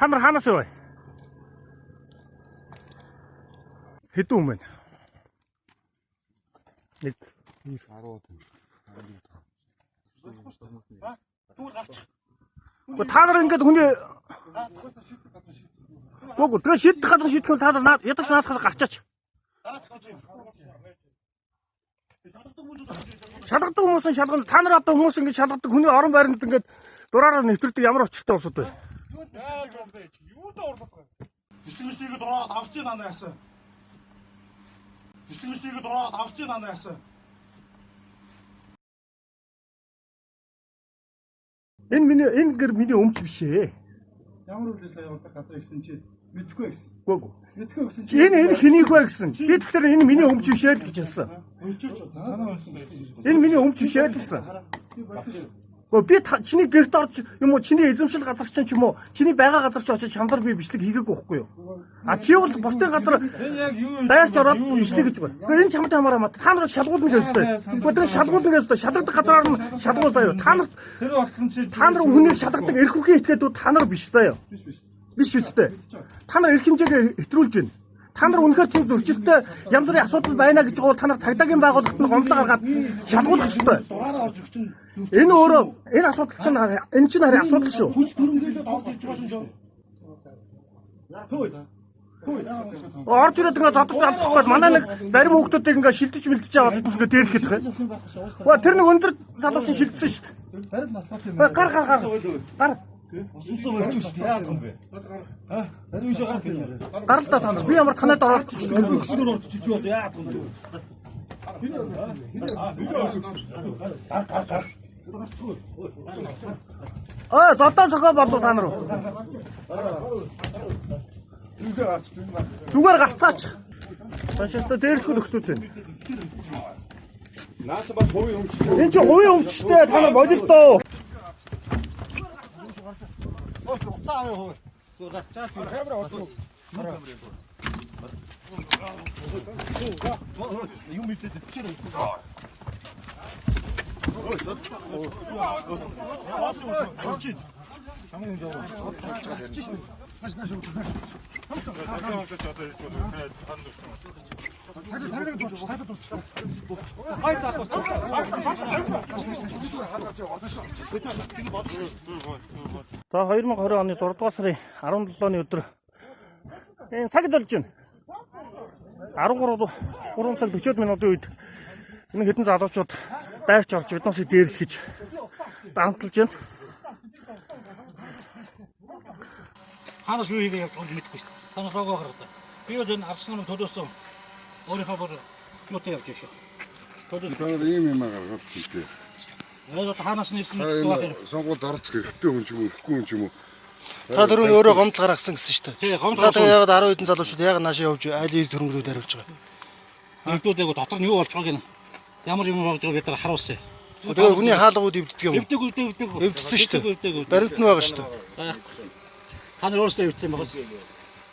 Та нар хаанаас яваа? Хэдэн хүн байна? 1 2 10. Дүүр гарчих. Гэхдээ та нар ингээд хүний Үгүй тэгээ шийдэх газар шийдэх нь та нар наад ядаж наадахаас гарчаач. Шалгадаг хүмүүс нь шалгана. Та нар одоо хүмүүс ингээд шалгадаг хүний орон байранд ингээд дураараа нэвтрдэг ямар учиртай улсууд вэ? Яа юм бэ? Юу да урлах вэ? Бичлэг дураад авчих наа яасан. Бичлэг дураад авчих наа яасан. Энэ миний энэ гэр миний өмч биш ээ. Ямар үйл ажиллагаа явуулдаг газар гэсэн чи мэдэхгүй гэсэн. Үгүй. Мэдэхгүй гэсэн чи Энэ энэ хэнийх вэ гэсэн. Би тэгэхээр энэ миний өмч биш ээ л гэж хэлсэн. Өлжөөч танаа болсон байх. Энэ миний өмч биш ээ л гэсэн. Би болсон шүү. Гэхдээ би чиний гэрт орж юм уу чиний эзэмшил газар чинь ч юм уу чиний байгаа газар чинь очиж чамдар би бичлэг хийгээгүй байхгүй юу? А чи бол бусдын газар Энэ яг юу дайрч ороод бичлэг гэж байна. Гэхдээ энэ чамтай хамаараа мат. Та нар шалгуулна гэж ёстой. Гэхдээ тэр шалгуулна гэж ёстой. Шалгадаг газараар нь шалгуул заяа. Та нар Тэр болгон чи та нар хүнийг шалгадаг эрх хүхийн этгээдүүд та нар биш заяа. Биш биш. Биш үстэй. Та нар эрх хэмжээгээ хэтрүүлж байна. Та нар үнэхээр тийм зөрчилтэй янз бүрийн асуудал байна гэж байгаа бол та нар цагдаагийн байгууллагт нь гомдол гаргаад шалгуулах ёстой. Дураараа орж өгч чинь Энэ өөрөө энэ асуудал чинь энэ чинь харин асуудал шүү. хүч дүрмгээлээд орж ирж байгаа юм шүү. Орж ирээд ингээ зодож алдах гээд манай нэг зарим хүүхдүүдийг ингээ шилдэж мэлдэж аваад ингээ дээрлэх гэдэг юм. Ва тэр нэг өндөр залуусын шилдсэн шүү дээ. Барил налбат юм. Ва, Гар гар гар. Гар. Усуусаа болж шүү дээ. Яагаад юм бэ? Аа? Юу шиг гарах юм. Гар л да та нар. Би ямар танад ороод Өксгөр орж чич юу яагаад юм бэ? Аа зодоо цохоо болов та нар. Зүгээр гарч зүгээр гарч. Зүгээр гарцаач. Цаашаа дээрлэх нөхдүүд байна. Наас бас хувийн өмч. Энэ чинь хувийн өмчтэй та нар бодилдоо. Уцаа авъя хөө. Юм мэдээд чирээ. За 2020 оны 6 дугаар сарын 17-ны өдөр энэ цаг болж байна. 13 3 цаг 40 минутын үед энэ хэдэн залуучууд дайрч орж биднээс дээрлэх гэж дамталж байна. Хаанаас юу хийгээ явж байгааг мэдэхгүй шүү дээ. Та нар лого гаргадаг. Би бол энэ арсан намын төлөөсөн өөрийнхөө бүр юутай явж байна шүү. Төлөө. Та нар ийм юм гаргаад тийтэй. Яг одоо хаанаас нээсэн Та мэдэхгүй байх энэ юм. сонгуульд оролцох эрхтэй хүн ч юм уу, эрхгүй хүн ч юм уу. Та дөрөв нь өөрөө гомдол гаргасан гэсэн шүү дээ. Тий, гомдол Та тэгээ яагаад 10 хэдэн залуучууд яагаад наашаа явж аль ир хөрөнгөлүүд хариулж байгаа. Нэгдүүд яг дотор нь юу болж байгааг нь ямар юм болж байгааг бид нар харуулсан. Тэгээ хүний хаалгууд эвддэг юм уу? Эвдэг эвдэг эвдэг. Эвдсэн шүү дээ. Эвдэг эвдэг. Баримт нь байгаа шүү дээ. Байхгүй. Та нар өөрсдөө эвдсэн байгаа.